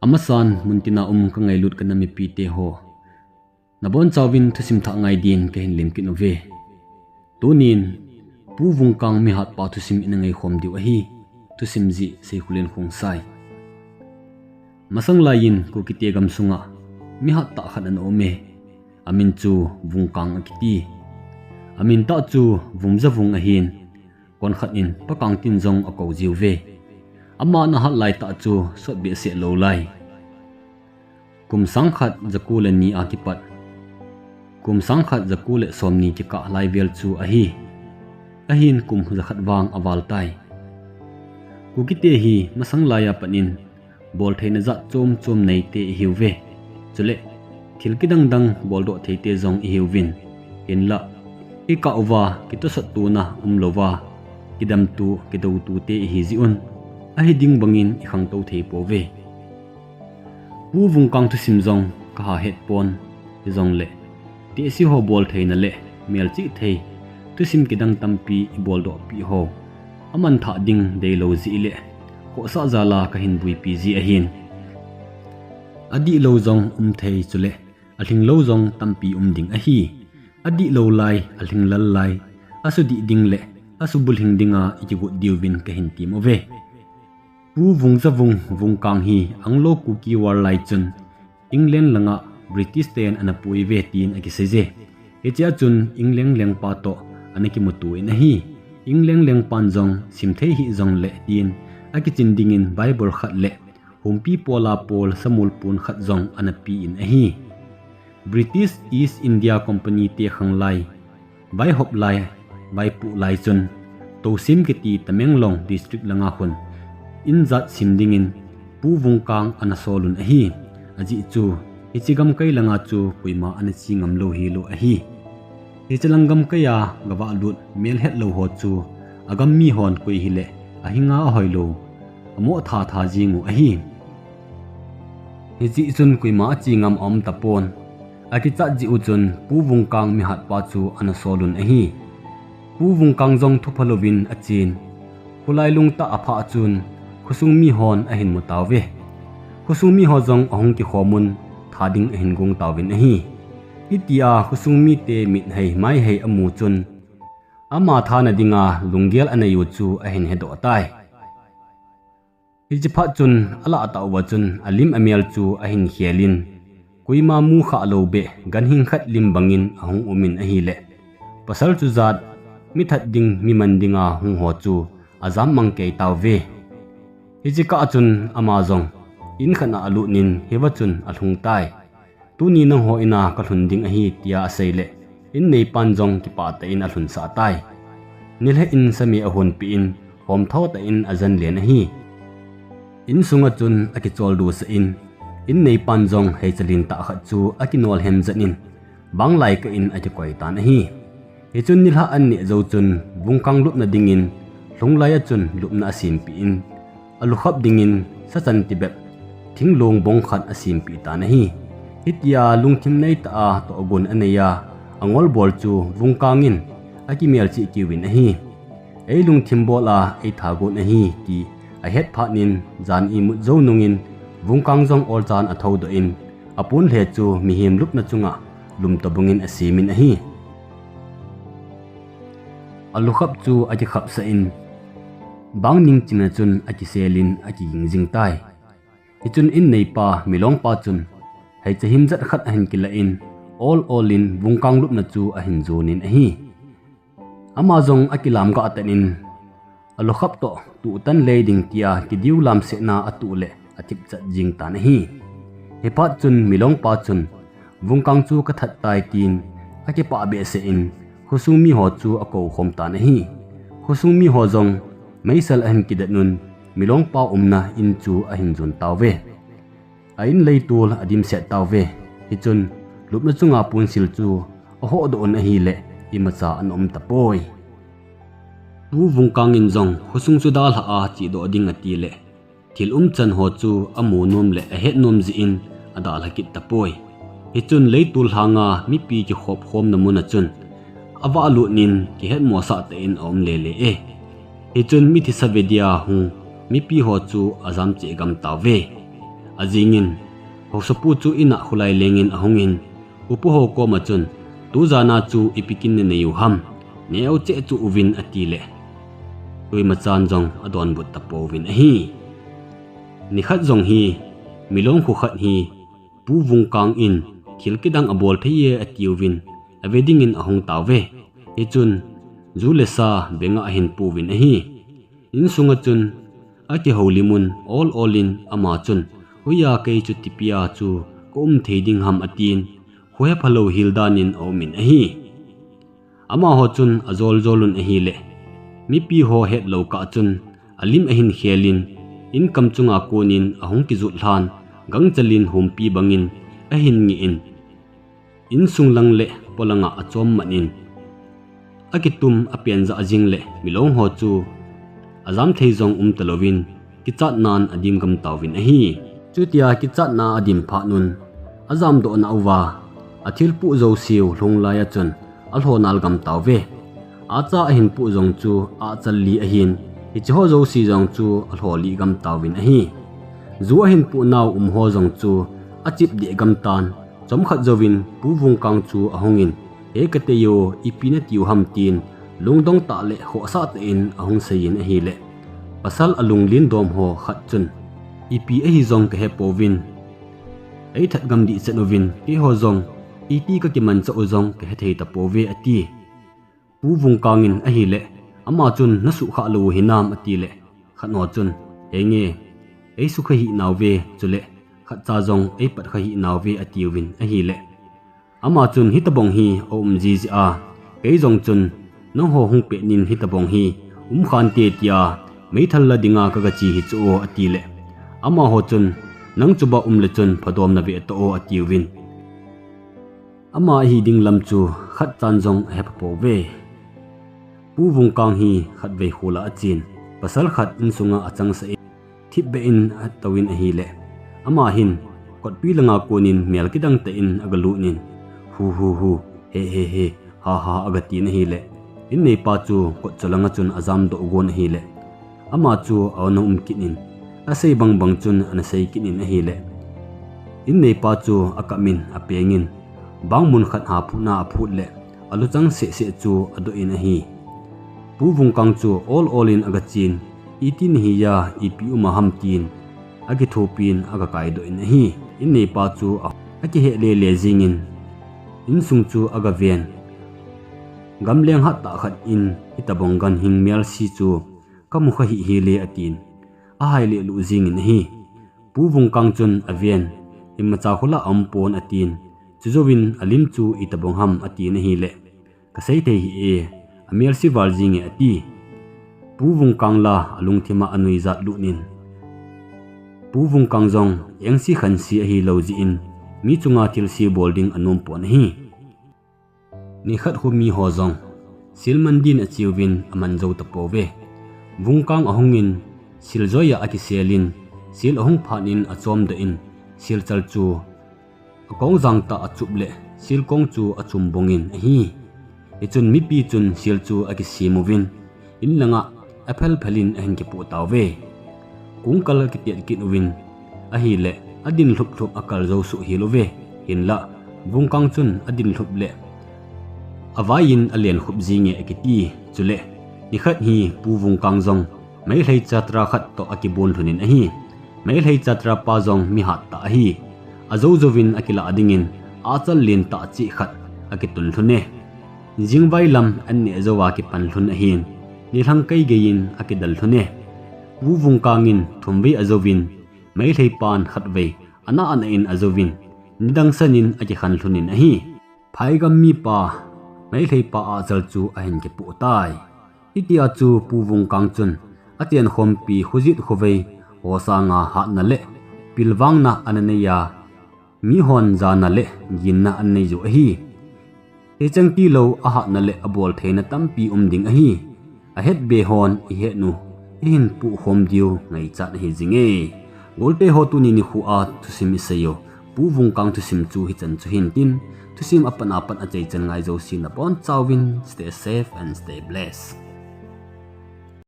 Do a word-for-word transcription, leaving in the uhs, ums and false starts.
Amasan muntina um ka ngailut ka nam mipite ho, nabonchauvin thusim thah ngai din kahin lemkit uve. Tunin Pu Vungkang mihatpa thusim ina ngaikhom diu ahi. Thusim jih Seikholen Khongsai. Masang laiyin Kukite gamsunga mihat tah khat ana ume. Amin chu Vungkang akiti. Amin tah chu Vungzavung ahin, konkhat in Pa Kangtin jong akou jiuve. Ama ana hat laitah chu sot behseh lou lai. Kum sangkhat jako le ni a kipat kum sangkhat jako le somni kikah lai vel chu ahi. Ahin kum jakhat vang aval tai. Kukite hi masang laiya pat in boltheina jat chom chom neite ihiuve. Chule thil kidang dang boldoh theite jong ihiuvin. Hinlah, ikah uva kitosot tona umlouva, kidamtu kidoutute ihi jeh un, ahi ding bangin ikhangtou thei pouve. Pu Vungkang thusim jong kaha hetpon, hijongle tehse ho boltheina le melchih thei thusim kidang tampi iboldohpeh ho amanthah ding deilou jeh le khohsah jala kahin buipi ji ahin. Adihlou jong umthei chule alhinglou jong tampi um ding ahi. Adihlou lai, alhinglel lai, asudih ding le asubulhing dinga ikigot diuvin kahin tem uve. Pu Vungzavung Vungkang hi Anglo Kuki War lai chun England langa British ten ana puive tin akiseije. Hichea chun England lengpa toh ana kimuto in ahi. England lengpan jong simthei hih jongle tin akichin dingin Bible khat le humpi pola pol samulpon khat jong ana pen ahi. British East India Company te khanglai, vaihop lai, vaipoh lai chun Tousim kiti Tamenglong District langa khun injat sim dingin Pu Vungkang ana solun ahi. Ajeh chu hiche gamkai langa chu koima ana che ngamlou hilou ahi. Hichelang gamkaiya gavahlut melhetlou ho chu agam mihon koi hile ahinga ahoilou, amoh thatha jingu ahi. Hijeh chun koima ache ngam aumtapon. Akichat jeh u chun Pu Vungkang mihatpa chu ana solun ahi. Pu Vungkang jong thuphalouvin achen. Khulai lungtah aphah chun khosung mihon ahin mutauve. Khosung miho jong ahung kikhomun, tha ding ahin gongtauvin ahi. Hitia khosung mite mithei maihei amu chun ama thana dinga lunggel aneiu chu ahin hedoh tai. Hiche phat chun alahtah uva chun alim amel chu ahin khelin, koima mukhah lou beh ganhing khat lim bangin ahung umin ahile, pasal chujat mithat ding miman dinga hungho chu ajam mang keitauve. Hiche kah chun ama jong in khatna alutnin hiva chun alhungtai. Tuni nangho ina kalhun ding ahi, tia aseile, in neipan jong kipah tah in alhunsah tai. Nilheh in same ahonpeh in, homtho tah in ajanlen ahi. Insunga chun akicholdo sah in, in neipan jong heicha lentah khat chu akinolhem jat in, banglai kah in akikoi tan ahi. Hichun nilhah an neh jou chun Vungkang lupna dingin lhunglai a chun lupna asempeh in, alukhap dingin sachan tibep thinglong bong khat asempeh tan ahi. Hitia lungthim neitah a tohgon aneiya, angolbol chu Vungkang in akimelchih keuvin ahi. Eilungthim bol a eithagon ahi ti ahet phatnin jan imut jou nungin Vungkang jong olchan athoudoh in, aponlhe chu mihem lupna chunga lum tobangin asemin ahi. Alukhap chu akikhapsah in, bang ningchingna chun akiselin akiging jing tai. Hichun in neipa Milongpa chun heicha himjat khat ahin kilah in, ol olin Vungkang lupna chu ahin jonin ahi. Ama jong akilamgah tan in, alukhap toh tuh tan lei ding tia kidiu lamsetna atuh le athipchat jing tan ahi. Hiphat chun Milongpa chun, Vungkang chu kathat tai, tin akipah behseh in khosung miho chu akoukhom tan ahi. Khosung miho jong meisel ahin kidet un, Milongpa umna in chu ahin jon tauve. A in leitol adimset tauve. Hichun lupna chunga ponsil chu ahohdoh un ahile, imacha ana um tapoi. Pu Vungkang in jong khosung chu dalha a chehdoh ding atile, thil umchan ho chu amu nom le ahet nom jeh in adalha kit tapoi. Hichun leitol lhanga mipi kikhop khomna muna chun avah lutnin kihetmosah tah in aum lele e. Hichun mithisa ve dia hung mipi ho chu ajam cheh gam tauve. Ajingin, haosapu chu in'a khulai lengin ahungin, upa ho koma chun, tujana chu ipi kin nanei u ham, neo cheh chu uvin atile. Koimachan jong adonbut tapouvin ahi. Nikhat jong hi, Milong kho khat hi, Pu Vungkang in thil kidang abol thei e atiuvin, ave dingin ahung tauve. Hichun, ju le sa benga ahin puvin ahi. Insunga chun, akihoulimun ol olin ama chun, hoiya kei chu tipia chu kaum thei ding ham atin, khohe phalou hil danin aumin ahi. Amaho chun ajol jolun ahile, mipi ho hetlou kah chun, alim ahin khelin, inkam chunga konin ahung kijut lhan, gangchalin humpi bangin ahin ngihin, insung lang le polanga achom manin, akitum apenjah jing le Milong ho chu ajam thei jong um talouvin, kichatnan adim gam tauvin ahi. Chutia kichatna adim phat un, ajamdoh nauva, athilpuh jouseu lhung laiya chun, alhonal gam tauve. Acha ahin puh jong chu achal li ahin, hiche ho jouse jong chu alholih gam tauvin ahi. Ju ahin puh nau um ho jong chu achip deh gam tan, chomkhat jouvin Pu Vungkang chu ahungin, he katei o, ipi natiu ham tin, lungdong tah le khohsah tah in ahung seiyin ahile, pasal alunglen dom ho khat chun, ipi ahi jong kahepouvin, eithat gam dihchet uvin, keiho jong iti kakimanchah u jong kahethei tapouve ati. Pu Vungkang in ahile, ama chun nasuhkhah lou u hinam atile, khatho chun, henge, eisukha hih nauve, chule khatcha jong eipatkha hih nauve atiuvin ahile, ama chun hitobang hi aum jiji a, kei jong chun nangho hung petnin hitobang hi umkhante tia meithal la dinga kagache hichu o atile, amaho chun nang chuba umle chun phadom nave tao atiuvin. Ama ahi ding lam chu khatchan jong ahepha pouve. Pu Vungkang hi khatvei khola achen, pasal khat insunga achangsah in, thipbeh in atouvin ahile, ama hin kotpi langa konin mel kidang tah in agalutnin, hu hu hu, he he he, ha ha agatin ahile, inneipa chu kotcho langa chun ajamdoh gon ahile, ama chu auna um kitnin, asei bangbang chun ana sei kitnin ahile, inneipa chu akapmin apengin, bangmun khat haphutna aphut le, aluchang sehseh chu adoh in ahi. Pu Vungkang chu ol olin agachen, iti nahiya, ipi uma ham tin, akithopin agakaidoh in ahi. Inneipa chu a, akiheh lele jingin, insung chu agaven, gamleng hattah khat in hitobang ganhing melse chu kamukha hih hile atin, ahaileh luh jingin ahi. Pu Vungkang chun aven, imacha khola aumpon atin, chujouvin alim chu itobang ham atin ahile, kaseithei hih e, amelse val jinge ati. Pu Vungkang la alungthima anuijat lutnin, Pu Vungkang jong engse khanse ahilou jeh in, mi chunga thilse bol ding anompon ahi. Nikhat khomiho jong, sel man din acheuvin aman jou tapouve. Vungkang ahungin, sel joiya akiselin, sel ahung phatnin achomdoh in, selchal chu akongjang tah achup le, selkong chu achumbongin ahi. Hichun mipi chun sel chu akisem uvin, inlanga aphelphelin ahin kipoh tauve. Kongkal akitet kit uvin, ahile, adin lhuplhup akal jou suh hel uve. Hinla, Vungkang chun adin lhup le, avaiyin alen khup jinge akiti. Chule, nikhat hi Pu Vungkang jong, Meitei chatra khat toh akibon lhonin ahi. Meitei chatra pa jong mi hattah ahi. Ajou jouvin akilah dingin, achal lentah cheh khat akitun lhone. Jingvai lam an neh jouva kipan lhon ahin, nilhang keigeiyin akidel lhone. Pu Vungkang in thumvei ajouvin, Meitei pan khatvei ana ana in ajouvin, nidang sanin akikhen lhonin ahi. Phaigam mipa, Meitei pa achal chu ahin kipoh tai. Hitia chu Pu Vungkang chun, achenkhompi khojet khovei ho sanga hatna le pilvangna ana neiya, mihon jana le ginna ana neiyu ahi. Hicheng tilou ahatna le abol theina tampi um ding ahi. Ahetbe hon ihet u, ihin pohkhom diu ngaichat ahi jinge. Golte ho, tuni nikho a thusim iseiyu, Pu Vungkang thusim chu hichan chu hintin, thusim apat apat achaichan ngai jouse nabonchauvin, stay safe and stay blessed.